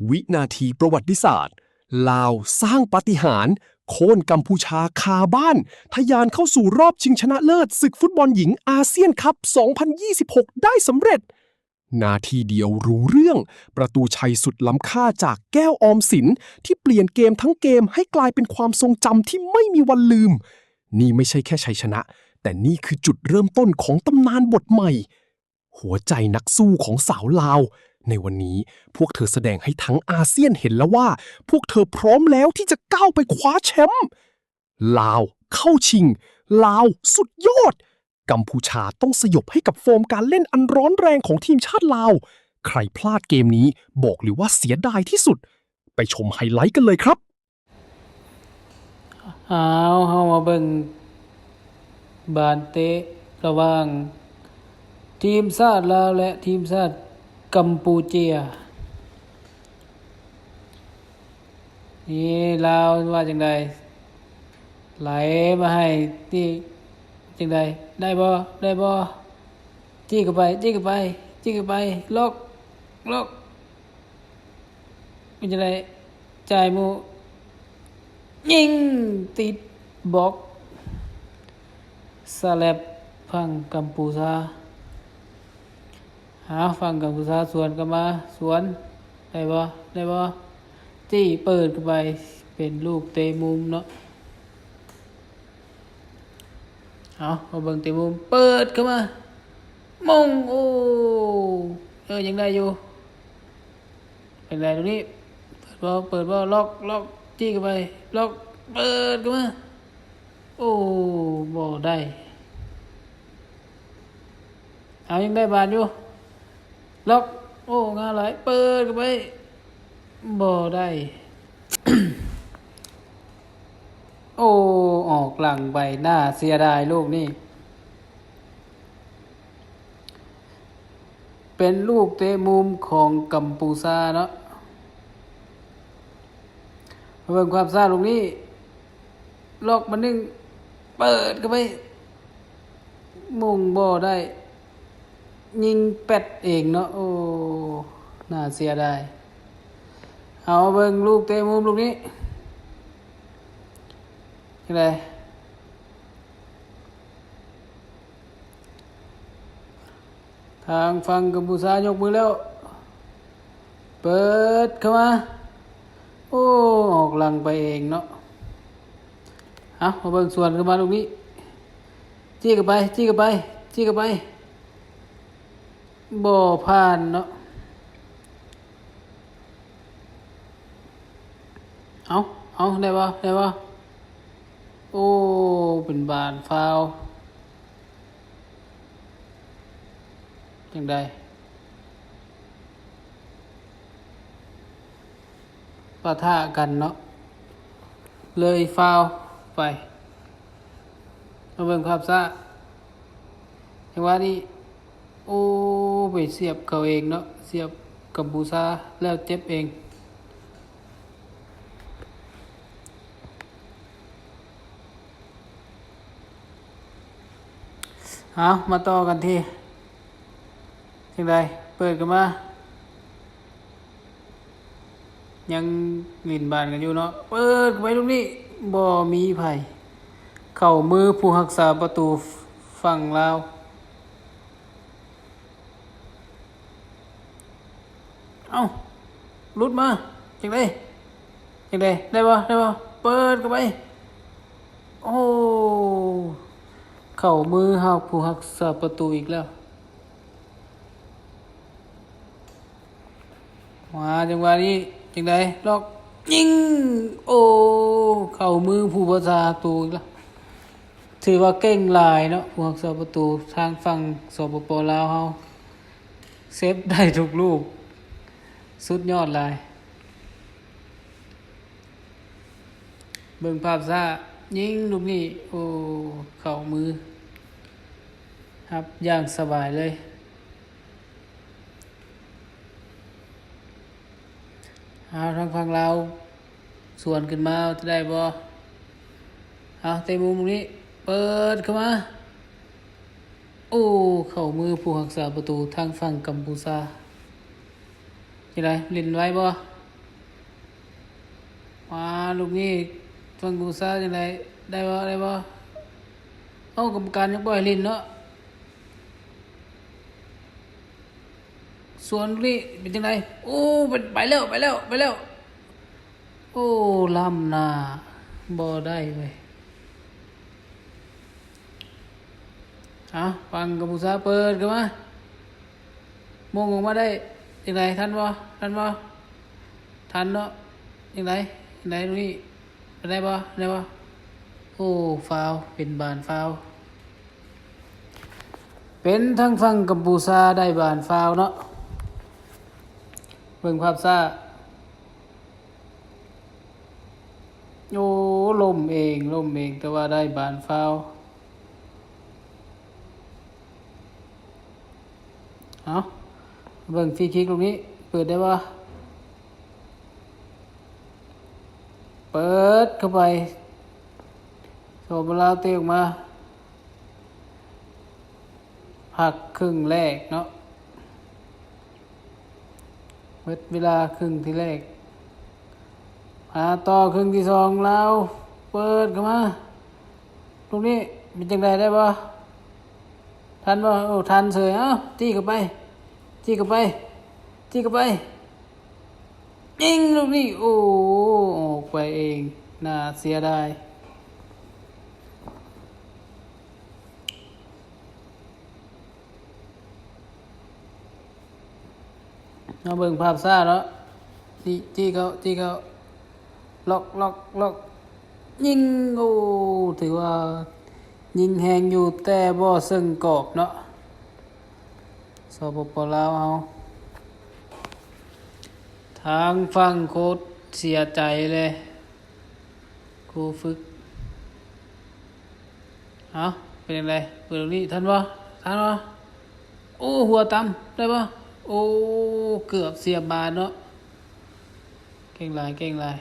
วินาทีประวัติศาสตร์ ลาวสร้างปาฏิหาริย์ โค่นกัมพูชาคาบ้าน ทะยานเข้าสู่รอบชิงชนะเลิศศึกฟุตบอลหญิงอาเซียนคัพ สองพันยี่สิบหก ได้สำเร็จ นาทีเดียวรู้เรื่อง ประตูชัยสุดล้ำค่าจากแก้วออมสิน ที่เปลี่ยนเกมทั้งเกมให้กลายเป็นความทรงจำที่ไม่มีวันลืม นี่ไม่ใช่แค่ชัยชนะ แต่นี่คือจุดเริ่มต้นของตำนานบทใหม่ หัวใจนักสู้ของสาวลาว ในวันนี้พวกเธอแสดงให้ทั้งอาเซียนเห็นแล้วว่า พวกเธอพร้อมแล้วที่จะก้าวไปคว้าแชมป์ ลาวเข้าชิง ลาวสุดยอด กัมพูชาต้องสยบให้กับฟอร์มการเล่นอันร้อนแรงของทีมชาติลาว ใครพลาดเกมนี้บอกเลยว่าเสียดายที่สุด ไปชมไฮไลท์กันเลยครับ เอา เฮามาเบิ่งบาดเตะระหว่างทีมชาติลาวและทีมชาติกัมพูเจีย นี่ลาวว่าจั่งใด ไหลมาให้ นี่จั่งใด ได้บ่ ได้บ่ จี้เข้าไป จี้เข้าไป จี้เข้าไป ล็อก ล็อก เป็นจั่งใด จ่ายหมู่ ยิงติดบล็อก สลับฝั่งกัมพูชา หาฝั่งกัมพูชาสวนกลับมา สวน ได้บ่ ได้บ่ จี้เปิดเข้าไป เป็นลูกเตะมุมเนาะ เอา มาเบิ่งเตะมุม เปิดเข้ามา มง โอ้ เออ ยังได้อยู่ เป็นไรตรงนี้ เปิดบ่ เปิดบ่ ล็อก ล็อก จี้เข้าไป ล็อก เปิดเข้ามา โอ้ บ่ได้ เอา ยังได้บาดอยู่ ล็อก โอ้ ง่ายหลาย เปิดเข้าไป บ่ได้ โอ้ ออกหลังไป น่าเสียดายลูกนี้ เป็นลูกเตะมุมของกัมพูชาเนาะ มาเบิ่งความซ่าลูกนี้ ล็อกมาหนึ่ง เปิดเข้าไป มงบ่ได้ ยิงแป๊ดเองเนาะ โอ้ น่าเสียดาย เอาเบิ่งลูกเตะมุมลูกนี้ จั่งใด ทางฝั่งกัมพูชายกมือแล้ว เปิดเข้ามา โอ้ ออกหลังไปเองเนาะ เอา มาเบิ่งสวนเข้ามาลูกนี้ จี้เข้าไป จี้เข้าไป จี้เข้าไป บ่ผ่านเนาะ เอา เอา ได้บ่ ได้บ่ โอ้ เป็นบานฟาว จั่งใด ปะทะกันเนาะ เลยฟาวไป มาเบิ่งภาพช้า จังหวะนี้ โอ้ ไปเสียบเขาเองเนาะ เสียบกัมพูชาแล้วเจ็บเอง เอา มาต่อกันที่ จั่งใด เปิดเข้ามา ยังหลิ้นบานกันอยู่เนาะ เปิดเข้าไปลูกนี้ บ่มีไผ เข้ามือผู้รักษาประตูฝั่งลาว เอ้า หลุดมา จั่งใด จั่งใด ได้บ่ ได้บ่ เปิดเข้าไป โอ้ เข้ามือเฮาผู้รักษาประตูอีกแล้ว มาจังหวะนี้ จั่งใด ล็อก ยิง โอ้ เข้ามือผู้รักษาประตูอีกแล้ว ถือว่าเก่งหลายเนาะ ผู้รักษาประตูทางฝั่ง สปป ลาวเฮา เซฟได้ทุกลูก สุดยอดหลาย เบิ่งภาพช้า ยิงลูกนี้ โอ้ เข้ามือ ฮับอย่างสบายเลย เอา ทางฝั่งลาว สวนขึ้นมา จะได้บ่ เอา เตะมุมลูกนี้ เปิดเข้ามา โอ้ เข้ามือผู้รักษาประตูทางฝั่งกัมพูชา จั่งใด เล่นไหวบ่ ມາລູກນີ້ ຝັ່ງກຳພູຊາຈັ່ງໃດ ໄດ້ບໍ່ ໄດ້ບໍ່? ເອົ້າ ກຳມະການຍັງບໍ່ໃຫ້ຫຼິ້ນເນາະ. ສວນນີ້ເປັນຈັ່ງໃດ? ໂອ້ ໄປແລ້ວ ໄປແລ້ວ ໄປແລ້ວ. ໂອ້ ລ້ຳໜ້າ ບໍ່ໄດ້ເວີຍ. ເອົາ ຝັ່ງກຳພູຊາເປີດເຂົ້າມາ ໂມງອອກມາໄດ້ຈັ່ງໃດ? ທັນບໍ່? ທັນບໍ່? ທັນເນາະ. ຈັ່ງໃດ? ຈັ່ງໃດລູກນີ້? ໄດ້ບໍ່? ໄດ້ບໍ່? ໂອ້ ຟາວ ເປັນບານຟາວ. ເປັນທາງຝັ່ງກຳພູຊາໄດ້ບານຟາວເນາະ. ເບິ່ງພາບຊ້າ. ໂອ້ ລົ້ມເອງ ລົ້ມເອງ ແຕ່ວ່າໄດ້ບານຟາວ. ເອົາ ເບິ່ງຟຣີຄິກລູກນີ້ ເປີດໄດ້ບໍ່? ເປີດເຂົ້າໄປ ສປປ ລາວເຕະອອກມາ. ພັກເຄິ່ງແລກເນາະ ໝົດເວລາເຄິ່ງທີແລກ ຫາຕໍ່ເຄິ່ງທີສອງ ລາວເປີດເຂົ້າມາ ລູກນີ້ເປັນຈັ່ງໃດ ໄດ້ບໍ່? ທັນບໍ່? ໂອ້ ທັນເສີຍ. ເອົ້າ ຈີ້ເຂົ້າໄປ ຈີ້ເຂົ້າໄປ ຈີ້ເຂົ້າໄປ. ຍິງລູກນີ້ ໂອ້ ອອກໄປເອງ ໜ້າເສຍດາຍ. ມາເບິ່ງພາບຊ້າເນາະ ຈີ້ ຈີ້ເຂົ້າ ຈີ້ເຂົ້າ ລັອກ ລັອກ ລັອກ ຍິງ. ໂອ້ ຖືວ່າຍິງແຮງຢູ່ ແຕ່ບໍ່ເຊິ່ງກອບເນາະ. ສປປ ລາວເຮົາ ທາງຝັ່ງໂຄດເສຍໃຈເລີຍ ຄູຝຶກ. ເອົ້າ ເປັນຈັ່ງໃດ? ເປີດລູກນີ້ ທັນບໍ່? ທັນບໍ່? ໂອ້ ຫົວຕຳ ໄດ້ບໍ່? ໂອ້ ເກືອບເສຍບານເນາະ. ເກັ່ງຫຼາຍ ເກັ່ງຫຼາຍ.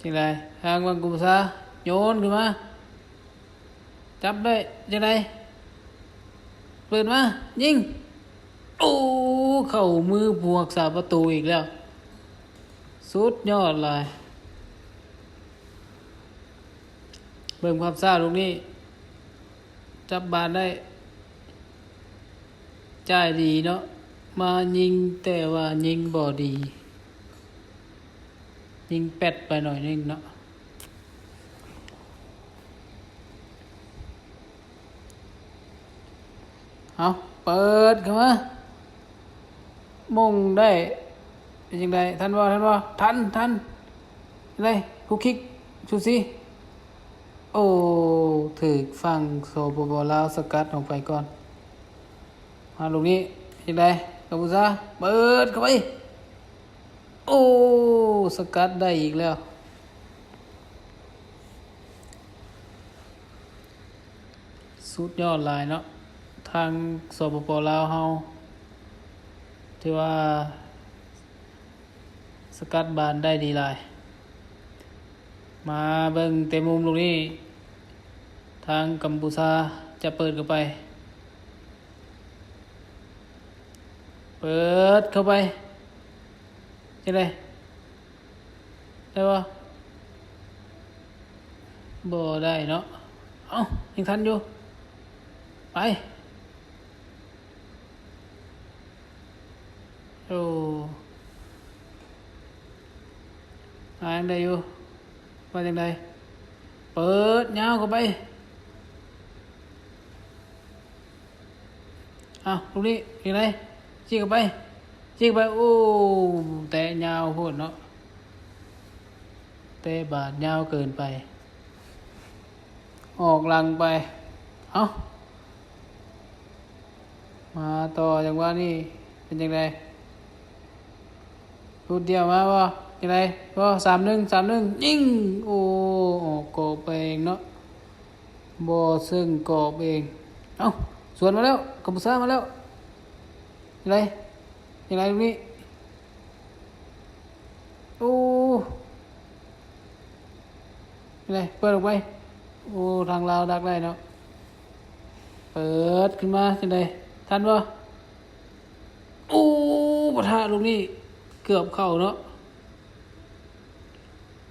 ຈັ່ງໃດ? ທາງຝັ່ງກຳພູຊາໂຍນຂຶ້ນມາ ຈັບໄດ້ຈັ່ງໃດ? ເປີດມາຍິງ ໂອ້ ເຂົ້າມືຜູ້ຮັກສາປະຕູອີກແລ້ວ ສຸດຍອດຫຼາຍ. ເບິ່ງພາບຊ້າລູກນີ້ ຈັບບານໄດ້ ຈ່າຍດີເນາະ ມາຍິງ ແຕ່ວ່າຍິງບໍ່ດີ ຍິງແປັດໄປໜ້ອຍໜຶ່ງເນາະ. ເອົາ ເປີດເຂົ້າມາ ມົງໄດ້ ເປັນຈັ່ງໃດ? ທັນບໍ່? ທັນບໍ່? ທັນ ທັນ ຈັ່ງໃດ? ຄູຄິກ ຊູຊີ ໂອ້ ຖືກຝັ່ງ ສປປ ລາວ ສະກັດອອກໄປກ່ອນ. ມາລູກນີ້ ເຮັດໃດ ກຳພູຊາ ເປີດເຂົ້າໄປ ໂອ້ ສະກັດໄດ້ອີກແລ້ວ ສຸດຍອດຫຼາຍເນາະ ທາງ ສປປ ລາວ ເຮົາ ຖືວ່າ ສະກັດບານໄດ້ດີຫຼາຍ. ມາເບິ່ງເຕະມຸມລູກນີ້ ທາງກຳພູຊາຈະເປີດເຂົ້າໄປ ເປີດເຂົ້າໄປ ຈັ່ງໃດ ໄດ້ບໍ່? ບໍ່ໄດ້ເນາະ ເອົ້າ ຍັງທັນຢູ່ ໄປ. ໂອ້ ຫາຍັງໄດ້ຢູ່ ວ່າຈັ່ງໃດ ເປີດຍາວເຂົ້າໄປ ເອົ້າ ລູກນີ້ຈັ່ງໃດ ຈີກເຂົ້າໄປ ຈີກເຂົ້າໄປ ໂອ້ ແຕະຍາວໂພດເນາະ ແຕະບາດຍາວເກີນໄປ ອອກຫຼັງໄປ ເອົ້າ ມາຕໍ່ຈັງຫວະນີ້ ເປັນຈັ່ງໃດ ຫຼຸດດຽວມາບໍ່ ຈັ່ງໃດ ບໍ່ ສາມໜຶ່ງ ສາມໜຶ່ງ ຍິງ ໂອ້ ອອກກອບໄປເອງເນາະ ບໍ່ເຊິ່ງກອບເອງ ເອົ້າ ສວນມາແລ້ວ ກຳພູຊາມາແລ້ວ ຈັ່ງໃດ ຈັ່ງໃດລູກນີ້ ໂອ້ ຈັ່ງໃດ ເປີດອອກໄປ ໂອ້ ທາງລາວດັກໄດ້ເນາະ ເປີດຂຶ້ນມາ ຈັ່ງໃດ ທັນບໍ່ ໂອ້ ປະທະລູກນີ້ເກືອບເຂົ້າເນາະ.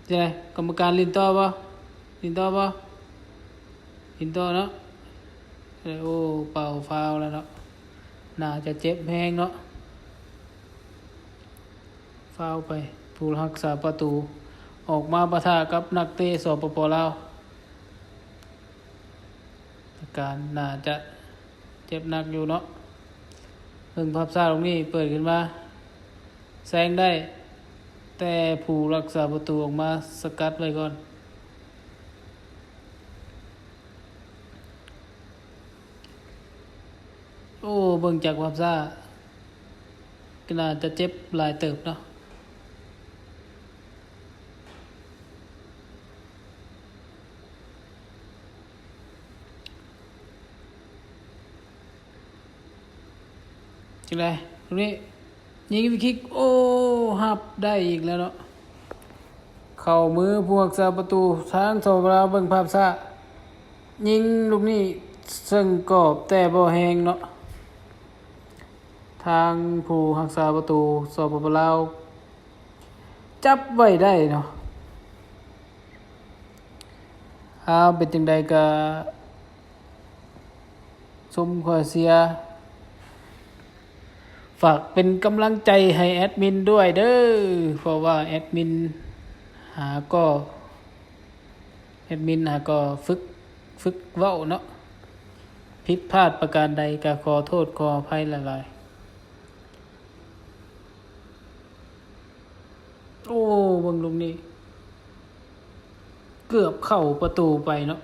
ຈັ່ງໃດ ກຳມະການຫຼິ້ນຕໍ່ບໍ່? ຫຼິ້ນຕໍ່ບໍ່? ຫຼິ້ນຕໍ່ເນາະ. ໂອ້ ເປົ່າຟາວແລ້ວເນາະ. ໜ້າຈະເຈັບແຮງເນາະ. ຟາວໄປ ຜູ້ຮັກສາປະຕູອອກມາປະທະກັບນັກເຕະ ສປປ ລາວ. ອາການໜ້າຈະເຈັບໜັກຢູ່ເນາະ. ເບິ່ງພາບຊ້າລູກນີ້ ເປີດຂຶ້ນມາ ແຊງໄດ້ ແຕ່ຜູ້ຮັກສາປະຕູອອກມາສະກັດໄວ້ກ່ອນ. ໂອ້ ເບິ່ງຈາກພາບຊ້າ ກໍໜ້າຈະເຈັບຫຼາຍເຕີບເນາະ. ຈັ່ງໃດ ລູກນີ້ ຍິງຟຣີຄິກ ໂອ້ ຮັບໄດ້ອີກແລ້ວເນາະ. ເຂົ້າມືຜູ້ຮັກສາປະຕູທາງ ສປປ ລາວ. ເບິ່ງພາບຊ້າ ຍິງລູກນີ້ເຊິ່ງກອບ ແຕ່ບໍ່ແຮງເນາະ. ທາງຜູ້ຮັກສາປະຕູ ສປປ ລາວ ຈັບໄວ້ໄດ້ເນາະ. ເອົາ ເປັນຈັ່ງໃດກໍຊົມຂ້ອຍເຊຍ ຝາກເປັນກຳລັງໃຈໃຫ້ແອດມິນດ້ວຍເດີ້ ເພາະວ່າແອດມິນຫາກໍ ແອດມິນຫາກໍຝຶກ ຝຶກເວົ້າເນາະ. ຜິດພາດປະການໃດກໍຂໍໂທດຂໍອະໄພຫຼາຍໆ. ໂອ້ ເບິ່ງລູກນີ້ ເກືອບເຂົ້າປະຕູໄປເນາະ.